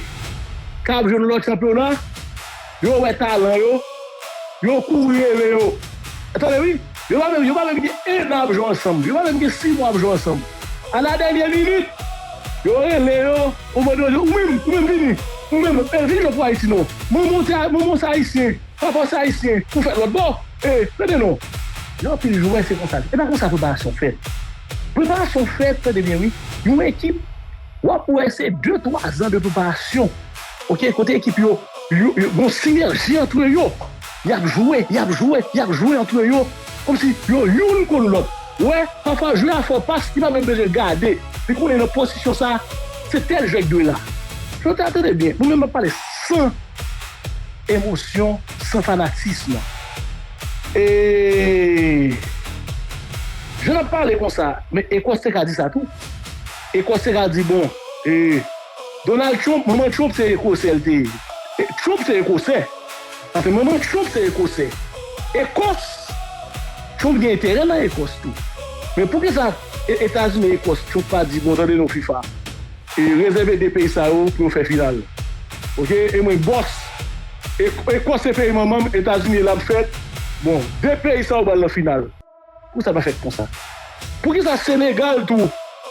k ap jwe nan lòt chanpyona, yo wè talan yo, yo kouri rele yo. Tande wi, yo pa menm, yo pa menm gen en an ap jwe ansanm, yo pa menm gen sis mwa ap jwe ansanm. A la dènyè minit, yo rele yo, ou mande yo, ou menm, ou menm vini, ou menm, e, vin jwe pou Ayiti non. Manman w se, manman w se ayisyen, papa w se ayisyen, ou fèt lòt bò. E, tande non. Gen anpil jwè, se konsa. E pa konsa preparasyon fèt. Preparasyon fèt, tande byen wi. Yon ekip, w ap wè se de, twa zan de preparasyon. Oke, kote ekip yo, yo, yo, gon sinèji antre yo. Y ap jwe, y ap jwe, y ap jwe antre yo. Kòmsi yo youn konn lòt. Wè, pafwa jwè a fè w pas, li pa menm bezwen gade. Li konnen nan pozisyon sa, se tèl jwè k dwe la. Jodi a, tande byen, mwen menm m ap pale san emosyon, san fanatism. E jan n ap pale konsa, men Ekòs te ka di sa tou. Ekòs te ka di, bon, e, Donald Trump, manman Trump se Ekosè l te ye. E, Trump se Ekosè. Anfen, manman Trump se Ekosè. Ekòs, Trump gen enterè nan Ekòs tou. Men poukisa e, Etazini, Ekòs, Trump pa di, bon, tande non, fifa, e rezève de peyi sa yo pou yo fè final. Oke, e mwen bòs. E, Ekòs se peyi manman m, Etazini l ap fèt. Bon, de peyi sa yo pral nan final. Pou sa pa fèt konsa? Poukisa Senegal tou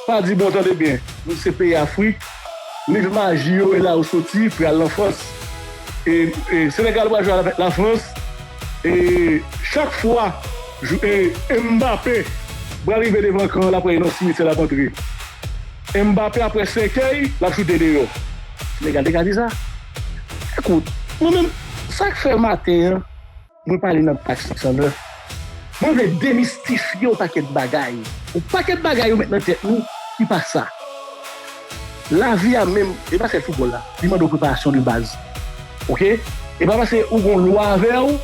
pa di, bon, tande byen, nou se peyi Afrik, liv maji yo e la yo soti, pou y al nan Frans. E, e Senegal pral jwe avèk Lafrans. E chak fwa, jou- e Mbappé pral rive devan kan an, l ap wè e nan simityè l ap antre. Mbappé, apre senkèy, l ap choute deyò. Senegal te ka di sa. Ekout, mwen menm, sa k fè maten an, mwen pale nan paj senk san nèf. Mwen vle demistifye yon pakèt bagay. Yon pakèt bagay yo met nan tèt nou ki pa sa. Lavi a menm, e pa sèl foutbòl la. Li mande w preparasyon de baz. Oke? E pa paske ou gon lwa avè w,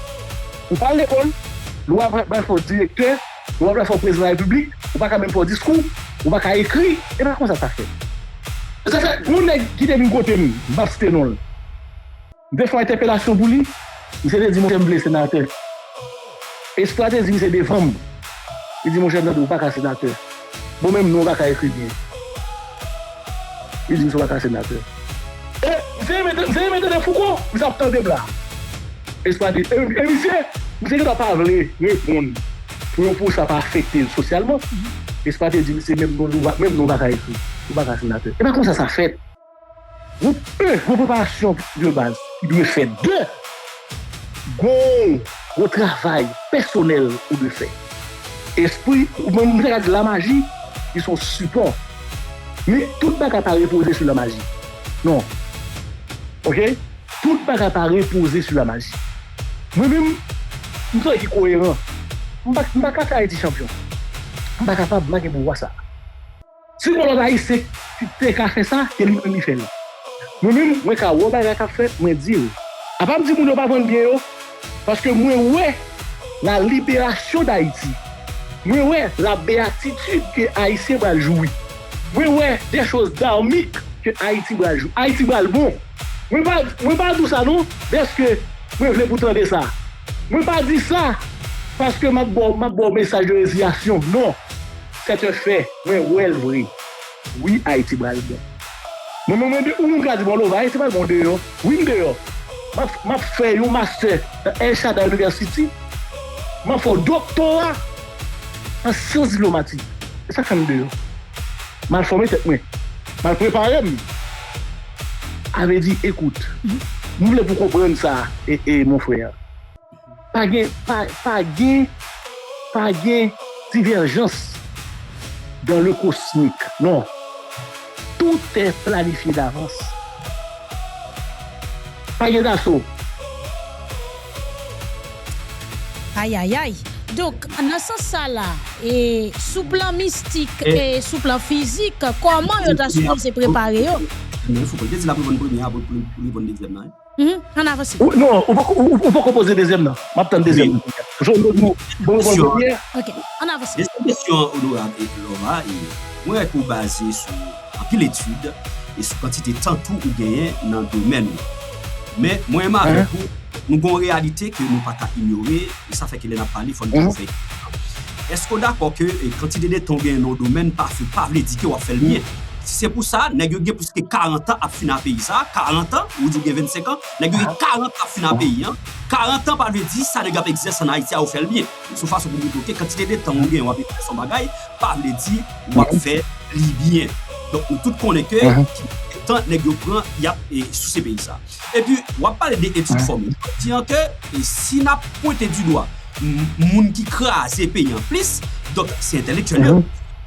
ou pa al lekòl, lwa pral fè w direktè, lwa pral fè w prezidan repiblik, ou pa ka menm fè w diskou, ou pa ka ekri, e pa konsa sa fèt. Sa fè, gon nèg ki te vin kote m, m p ap site non l. M te fè yon entèpelasyon pou li, misye te di, monchè, m vle senatè. Espwa te di misye devan m. Li di, monchè, tande, ou pa ka senatè. Bon, menm non w pa ka ekri byen. Li di, misye pa ka senatè. E misye renmen, misye renmen tande Fouco, misye ap tande m la. Espwa te, e, e misye, misye gentan pa vle reponn pou yo, pou sa pa afekte l sosyalman. Espwa te di, misye, menm non, ou pa, menm non w pa ka ekri. Ou pa ka senatè. E pa konsa sa fèt. Gon, e, gon preparasyon de baz ki dwe fèt. De, gon, gon travay pèsonèl ou dwe fè. Espri, ou menm, m te ka di lamaji, li se yon sipò. Men tout bagay pa repoze sou lamaji. Non. Oke? Tout bagay pa repoze sou lamaji. Mwen menm, m se yon nèg ki koyeran. M pa, m pa ka fè Ayiti chanpyon. M pa kapab, m pa gen pouvwa sa. Si gon lòt Ayisyen ki te ka fè sa, ke li menm li fè l. Mwen menm, mwen ka wè bagay k ap fèt, mwen di l. Apa m di moun yo pa vann byen yo, paske mwen wè la libération d'Haïti. Mwen wè la béatitude ke Ayisyen pral joui. Mwen wè des choses dharmiques ke Ayiti pral joui. Ayiti pral bon. Mwen pa, mwen pa di w sa non, dèske mwen vle pou tande sa. Mwen pa di sa paske m ap ba w, m ap ba w mesaj de reziyasyon. Non. C'est un fait. Mwen wè l vre. Wi, Ayiti pral bon. Mwen menm, mwen de, ou menm ka di, bon, Lova, Ayiti pral bon deyò. Wi, m deyò. M ap, m ap fè yon mastè nan El Shaddai University. M ap fè yon doktora an syans diplomatik. E sa k fè m deyò. M al fòme tèt mwen. M al prepare m. A vle di, ekout, m vle pou konprann sa, e, e, mon frè. Pa gen, pa, pa gen, pa gen diverjans dans le cosmique. Non. Tout est planifié d'avance. Pa gen daso. Ayayay. Donk, nan sans sa la, e sou plan mistik e sou plan fizik, kòman yo ta sipoze prepare yo? Men fò te di l ap reponn premye a pou pou li reponn dezyèm nan. Mhm, ann avanse. Ou- Non, ou poko- ou ou poko poze dezyèm nan. M ap tann dezyèm nan. Jodi nou bon bon premye. Ok, ann avanse. Dezyèm kesyon an, onorab e Lova, e mwen wè ke w baze sou anpil etid e sou kantite tan tou ou genyen nan domèn ou. Men mwen menm avèk ou, nou gen yon reyalite ke nou pa ka inyore, e sa fè ke lè n ap pale, fò n toujou fè. Èske w dakò ke e, kantite de tan w genyen nan yon domèn pa fè pa vle di ke w ap fè l byen? Si se pou sa, nèg yo gen plis ke karant an ap fin a peyi sa, karant an, ou di w gen vennsenk an, nèg yo gen karant an ap fin a peyi an. Karant an pa vle di sa nèg yo ap egzèse ann Ayiti a yo fè l byen. Se yon fason pou montre ke kantite de tan ou genyen w ap egzèse yon bagay, pa vle di w ap fè li byen. Donk nou tout konnen ke ki tan nèg yo pran y ap e, souse peyi sa. Epi w ap pale de etid fòme. Jodi an ke e, si n ap pwente di dwa m- moun ki kraze peyi an plis, donk se entèlektyèl yo,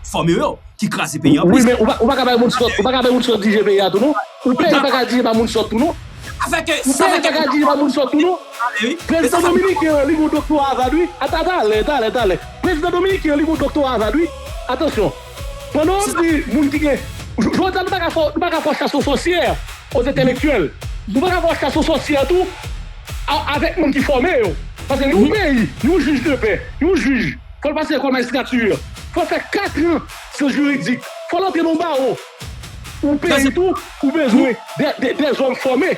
fòme yo ki kraze peyi an Wi, plis. Men ou pa ou pa ka bay moun sòt, ou pa ka bay moun sòt dirije peyi a tou non. Ou peyi pa ka dirije pa moun sòt tou non. Sa fè ke Ou sa peyi fè pa ka ke dirije pa moun sòt tou non. ale wi. E sa Prezidan fè dominiken an li gon doktora Harvard wi. Ata talè, talè, talè. Prezidan dominiken an li gon doktora Harvard wi. Atansyon. Pandan w ap di moun ki gen jodi a nou pa ka fè nou pa ka fè chas o sòsyè o entèlektyèl. Nou pa ka fè chas o sòsyè tou a- avèk moun ki fòme yo. Paske yon peyi, yon jij de pè, yon jij, fò l pase kò majistratè, fò l fè kat an syans jiridik, fò l antre nan bawo. Ou peyi tou, ou bezwen de, de, de zòm fòme.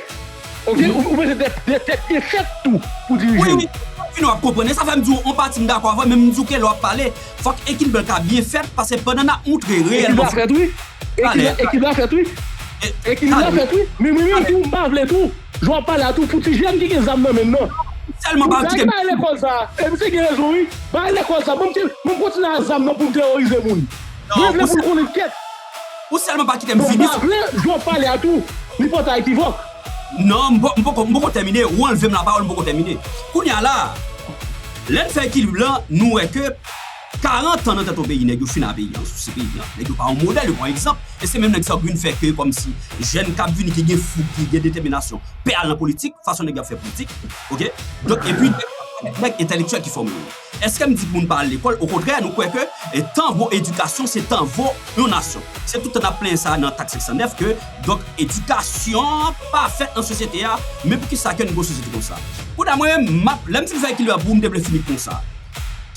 Ok? Ou, ou bezwen de, de tèt byen fèt tou pou dirije. Wi, wi. Fini w ap konprann. E sa fè m di w, yon pati m dakò avè w, men m di w ke lè w ap pale, fòk ekilib la ka byen fèt, paske pandan n ap montre Ekilib reyèlman la fèt wi. Ekilib la- ekilib la fèt wi. Ekilib la fèt wi. Men mwen menm tou, m pa vle tou. Jan w ap pale a tou, pou ti jèn ki gen zam nan men l nan. Sèlman pa kite m. Bay lekòl sa. E misye gen rezon wi. Bay lekòl sa. Ban m ti- ban m kontinye a zam nan pou m teworize moun. Mwen vle pou l konnen kèt. Ou sèlman pa kite m fini. Bon, m pa vle, jan w ap pale a tou, li pòte a ekivòk. Non, m poko m poko tèmine. Ou anlve m lapawòl, m poko tèmine. Kounye a la, lè n fè ekilib lan, nou wè ke karant an nan tèt yon peyi, nèg yo fin a peyi an, souse peyi an. Nèg yo pa yon modèl, yo pa yon egzanp. E se menm nèg sa yo k vin fè ke kòmsi jèn k ap vini ki gen foug, ki gen detèminasyon, pè al nan politik, fason nèg yo ap fè politik. Ok? Donk, epi, nèg entèlektyèl ki fòme yo. Èske m di pou moun pa al lekòl? Okontrè, nou kwè ke e, tan vo edikasyon, se tan vo yon nasyon. Se tout tan n ap plenyen sa nan tak senk san nèf ke, donk, edikasyon an pa fèt nan sosyete a, men poukisa ke nou gen yon sosyete konsa? Kounye a mwen, m ap, lè m fin fè ekilib la pou ou, m te vle fini konsa.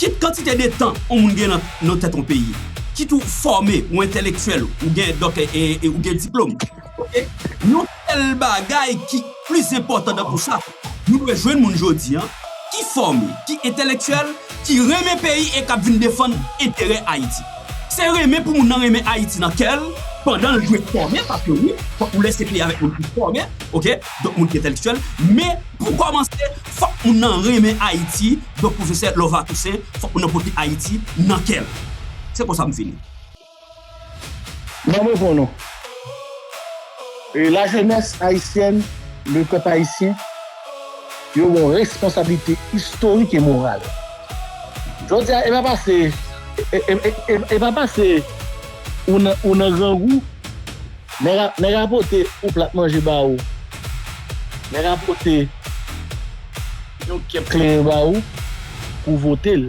Kit kantite de tan yon moun gen nan, nan tèt yon peyi, kit ou fòme, ou entèlektyèl, ou gen, donk, e, e, ou gen diplòm. Ok? Yon sèl bagay ki plis enpòtan nan tou sa, nou dwe jwenn moun jodi an ki fòme, ki entèlektyèl, ki renmen peyi e k ap vin defann enterè Ayiti. Se renmen pou moun nan renmen Ayiti nan kè l, pandan l dwe fòme, paske wi, fòk ou lèse peyi avèk moun ki fòme, ok? Donk moun ki entèlektyèl, men pou kòmanse, fòk moun nan renmen Ayiti, donk pwofesè Lova Toussaint, fòk moun nan pote Ayiti nan kè l. Se konsa m fini. Ban m reponn ou. E, la jeunesse haïtienne, le peuple haïtien, yo gen yon responsablite istorik e moral. Jodi a, e pa pase, e, e, e, e, e pa pase ou nan, ou nan grangou, nèg a, nèg a pote yon plat manje ba ou, nèg a pote yon kèp kleren ba ou pou vote l.